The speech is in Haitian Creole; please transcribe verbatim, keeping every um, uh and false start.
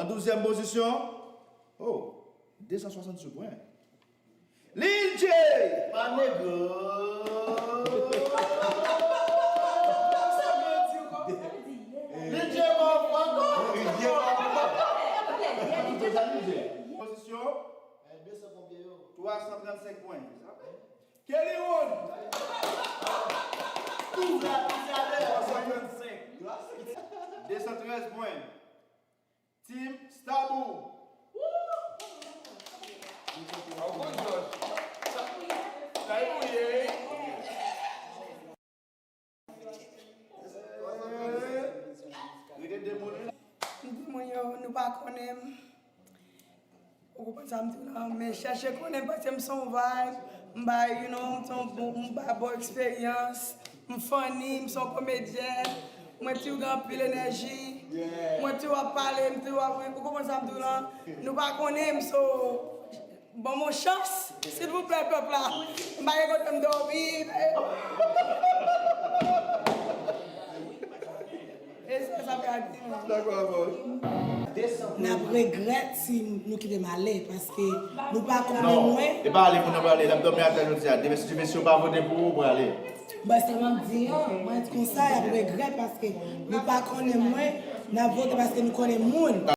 An douzyèm pozisyon, oh, de san swasanndizuit pwen. Lil J! Ma nègre! Lil J mò ankò! Pozisyon, twasantrannsenk pwen. Kelly Wood! Tou la, tou la, de san trannsenk. De san trèz pwen. Team Stabou. An gwo jòj. Sa e pou ye. Rete de moun. M di moun yo, nou pa konnen m. Ou konprann sa m di w lan, men chèche konnen paske m se yon vibe, m bay, you know, m se yon bon, m bay bon eksperyans, m funny, m se yon komedyèn, mwen toujou gen anpil enèji, mwen toujou ap pale, m toujou ap, ou konprann sa m di w lan, nou pa konnen m, so, ban m yon chans, silvouplè, pèp la, m pa gen kote m dòmi. E sa, sa pral di nou. Dakò, bro. N ap regrèt si nou kite m ale, paske nou pa konnen mwen. Non, e pa ale pou nou prale, n ap dòmi atè jodi a. Demen si Dye vle, si yo pa vote pou ou, ou prale. Bon, sa m ap di an, mwen konsa, y ap regrèt, paske nou pa konnen mwen, n ap vote paske nou konnen moun.